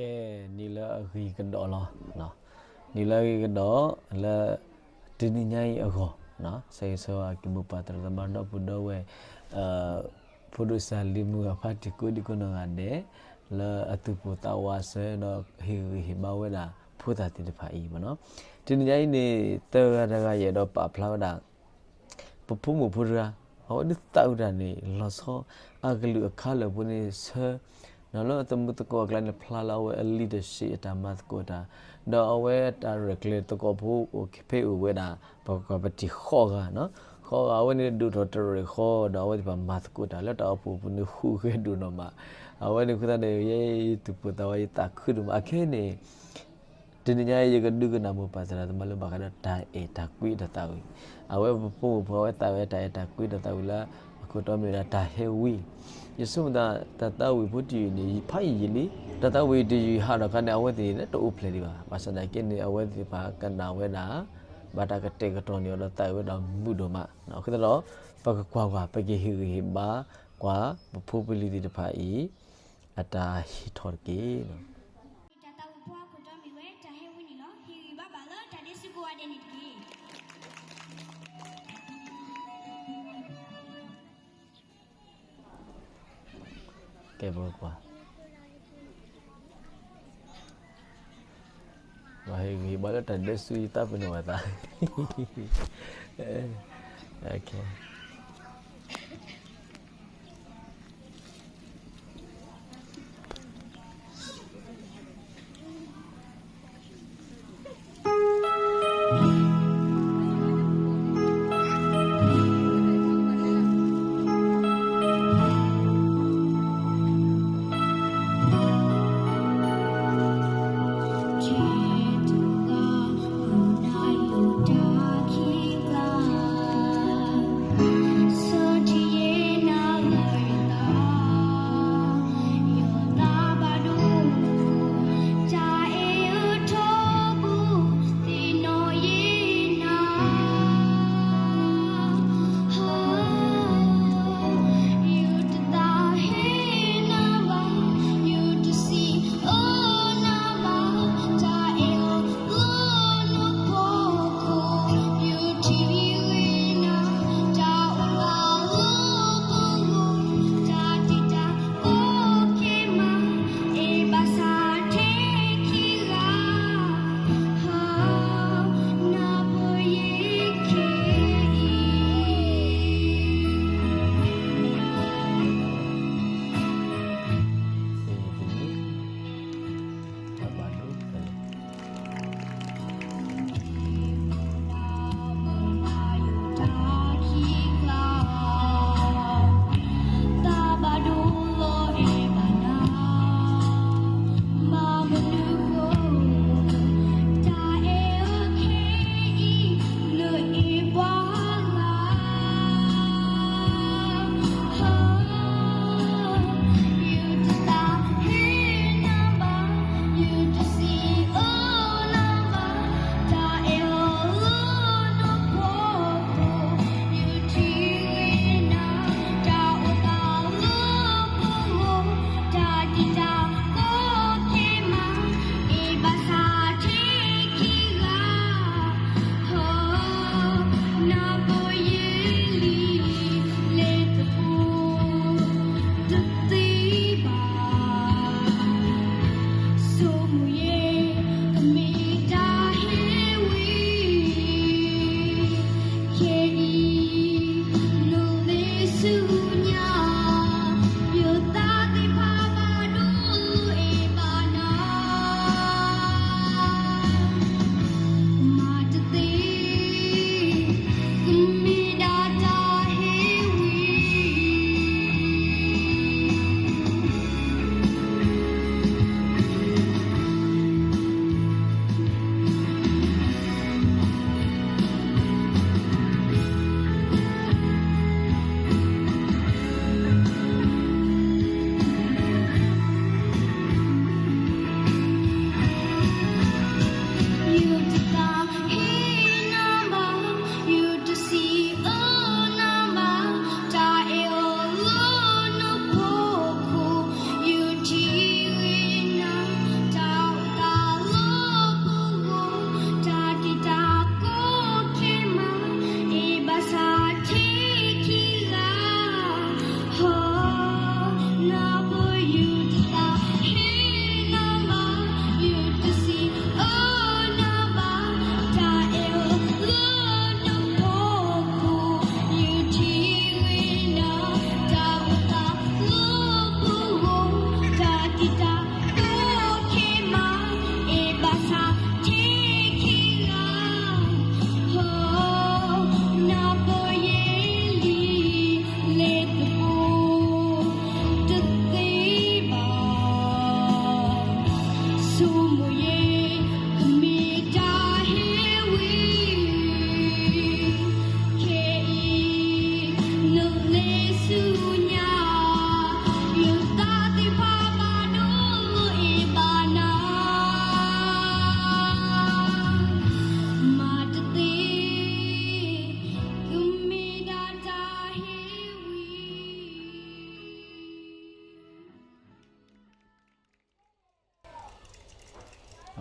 ကဲ, နံၤလၢအဂ့ၤကဒီးလီၤ. နံၤလၢအဂ့ၤကဒီးလၢ တနံၤညါအံၤအဂီၢ်, ဆၢဂ့ၤဆၢဝါက့ၤမိၢ်ပၢ်သရၣ်သမါဒီပုၢ်ဒီဝဲၢ်, ဖိဒိၣ်စၢ်လံၤမုၣ်ဂၤဖါတံၢ်ကိးဒံကိးနီၢ်ဂၤဒဲး, လၢအသူၣ်ပိၢ်သးဝးဆၢဒီးဟ့ၣ်ဂံၢ်ဟ့ၣ်ဘါဝဲဒၣ်ဖိသၣ်သ့ၣ်တဖၣ်အံၤမ့ၢ်နီၤ. တနံၤညါအံၤန့ၣ် သၢဂၤတဂၤယအဲၣ်ဒိးပာ်ဖျါဝဲဒၣ် ပဖိမုၣ်ဖိတဂၤ, အဝဲဒုးသးဝံၣ်တၢ်န့ၣ် လီၤဆီအကလုၢ်အခါလၢာ်ဖိန့ၣ်ဆၢ, လၢအသမူသကိးအကျါန့ၣ် ဖျါလၢအဝဲအလံာ်တဆံးအတၢ်မၤသကိးတၢ်, ဒီးအဝဲတၢ်ရဲၣ်ကျဲၤသကိးဖိအိၣ်ဖဲအိၣ်ဝဲဒၣ် ပကကွၢ်ပထံၣ်ဃိးဂၤ, ဃိးဂၤအဝဲန့ၣ်ဒိၣ်ထီၣ်တရဲၣ်ဃီ ဒီးအဝဲသ့ၣ်တဖၣ်မၤသကိးတၢ်လၢတၢ်အိၣ်ဖှိၣ်ပူၤန့ၣ် ဃုာ်ဂဲၤဒိၣ်နီၢ်မး. အဝဲန့ၣ်အဃိသတးန့ၣ် ယဲယသူၣ်ပိၢ်သးဝး ယသးခုဒိၣ်မး. အခဲအံၤန့ၣ် တနံၤညါအံၤ ယကဒုးကနၣ်မိၢ်ပၢ်သရၣ်သမါလၢ ဘၣ်ဃးဒီးတၢ်အဲၣ်တၢ်ကွံဒီးသးဝံၣ်, အဝဲပဖိမုၣ်ဖိအဝဲသးဝံၣ်တၢ်အဲၣ်တၢ်ကွံဒီးသးဝံၣ်လၢ အခိၣ်တီမ့ၢ်ဝဲဒၣ်တၢ်ဟဲဝံ, ယဆိကမိၣ်သး တၢ်သးဝံၣ်ဖိတယုၢ်န့ၣ် ဖးယံာ်ယံာ်လံ. တၢ်သးဝံၣ်တယုၢ်ဟးထီၣ်အခါန့ၣ် အဝဲသ့ၣ်န့ၣ်တအိၣ်ဖျဲၣ်ဒံးဘၣ်. ဘၣ်ဆၣ်သနာ်က့န့ၣ် အဝဲသ့ၣ်တဖၣ်ကနၣ်ဝဲဒၣ် ဘၣ်တၢ်ကတဲာ်ကတီၤန့ၢ်အီၤဒီးသးဝံၣ်ဝဲဒၣ်မုာ်ဒိၣ်မး. အဃိသတးဒီး ပကကွၢ်ကွၢ် ပကဟ့ၣ်ဂံၢ်ဟ့ၣ်ဘါကွၢ် ပဖိပလံၤသ့ၣ်တဖၣ်အံၤ အတၢ်ဟ့ၣ်ထီၣ်တက့ၢ်. တၢ်သးဝံၣ်ဖိအခိၣ်တီမ့ၢ်ဝဲတၢ်ဟဲဝံန့ၣ်လီၤ. ဟ့ၣ်ဂံၢ်ဘါဘၣ်လၢတၢ်ဒဲးစူးကိးဂၤဒဲးန့ၣ်တက့ၢ်. ကဲ ပကကွၢ်, ပှၤဟ့ၣ်ဂံၢ်ဟ့ၣ်ဘါလၢတၢ်ဒဲးစူး ယသးပ့ၤနီၣ်ဘၣ်သး.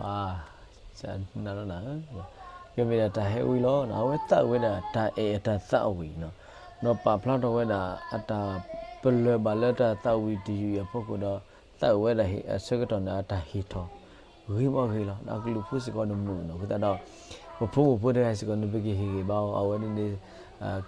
အ နလီၤနၤဧၢ, ကမ့ၢ်ဒၣ်တၢ်ဟဲဝံၤလီၤ. အဝဲသးဝံၤဝဲဒၣ်တၢ်အဲၣ်အတၢ်သးဝံၤနီၤ, ဒီးပာ်ဖျါထီၣ်ဝဲဒၣ် အတၢ်ပလၢၢ်ဘၣ်လၢတၢ်သးဝံၤတယုၢ်အံၤအဖီခိၣ်ဒီး သးဝံၤဝဲဒၣ်အဆၢကတီၢ်န့ၣ် အတၢ်ဟ့ၣ်ထီၣ်ဂ့ၤဘၣ်ဂ့ၤလီၤ. ဒီးအကလူးဖိစ့ၢ်ကီးန့ၣ်မုာ်နီၤ, အဃိသတးဒီး ပဖိမုၣ်ဖိတဂၤစ့ၢ်ကီးန့ၣ် ပကဟ့ၣ်ဂံၢ်ဘါအီၤ, အဝဲန့ၣ်န့ၣ်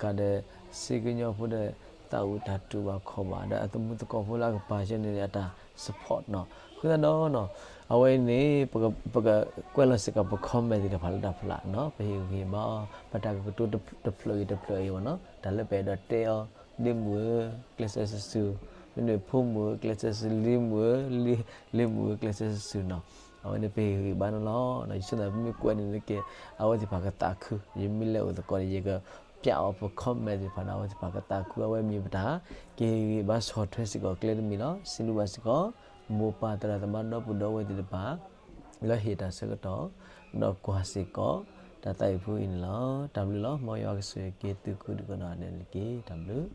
ကဒီး စ့ကညီဖိဒီး သးဝံၤတၢ်တူၢ်ဘၣ်ခီၣ်ဘၣ် ဒီးအသမူသကိးဖိလၢအကပၤဆၢန့ၣ်န့ၣ် အတၢ် support နီၤ. အဃိသတးဒီး အဝဲအံၤန့ၣ် ပကကွဲးလီၤစ့ၢ်ကီးပ comment သ့ၣ်တဖၣ်လၢတၢ်ဖျါနီၤ, ပဟ့ၣ်ဂံၢ်ဘါအီၤ ပတၢ်ကကတိၤတဖျၢၣ်ဂ့ၤတဖျၢၣ်အံၤနီၤ, တၢ်လၢပအဲၣ်ဒိးတဲအီၤ, လံမုၣ်ဧၢ, ကျဲးစၢးစုာ်စုာ်, မ့မ့ၢ်ဖိမုၣ်ဧၢ, ကျဲးစၢးစုာ်, လံမုၣ်ဧၢ, လံမုၣ်ဧၢ, ကျဲးစၢးစုာ်စုာ်နီၤ. အဝဲန့ၣ်ပဟ့ၣ်ဂံၢ်ဘါန့ၣ်လီၤ. ယဆိကမိၣ်ပမ့ၢ်ကွဲးန့ၣ်က့ၤ အဝဲသ့ၣ်တဖၣ်ကသးခု, ယမ့ၢ်လဲၤအိၣ်သကိးန့ၣ် ယက ပျးအီၤပ comment သ့ၣ်တဖၣ်န့ၣ် အဝဲသ့ၣ်တဖၣ်ကသးခု, အဝဲမ့ၢ်ပတၢ်ကဟ့ၣ်ဂံၢ်ဘါဆီၣ်ထွဲစ့ၢ်ကီးကျဲတမံၤလီၤ. စံးဘျုးဘၣ်စ့ၢ်ကီး မိၢ်ပၢ်သရၣ်သမါဒီပုၢ်ဒီဝဲၢ်သ့ၣ်တဖၣ် လၢဟ့ၣ်တၢ်ဆၢကတီၢ် ဒီးကွၢ်စ့ၢ်ကီး တၢ်သးဝံၣ်ဖိအံၤန့ၣ်လီၤ. တၢ်ဘျုးလီၤ. မ်ယွၤကဆိၣ်ဂ့ၤက့ၤသုကိးဒံးကိးနီၢ်ဂၤဒဲးန့ၣ်တက့ၢ်. တၢ်ဘျုး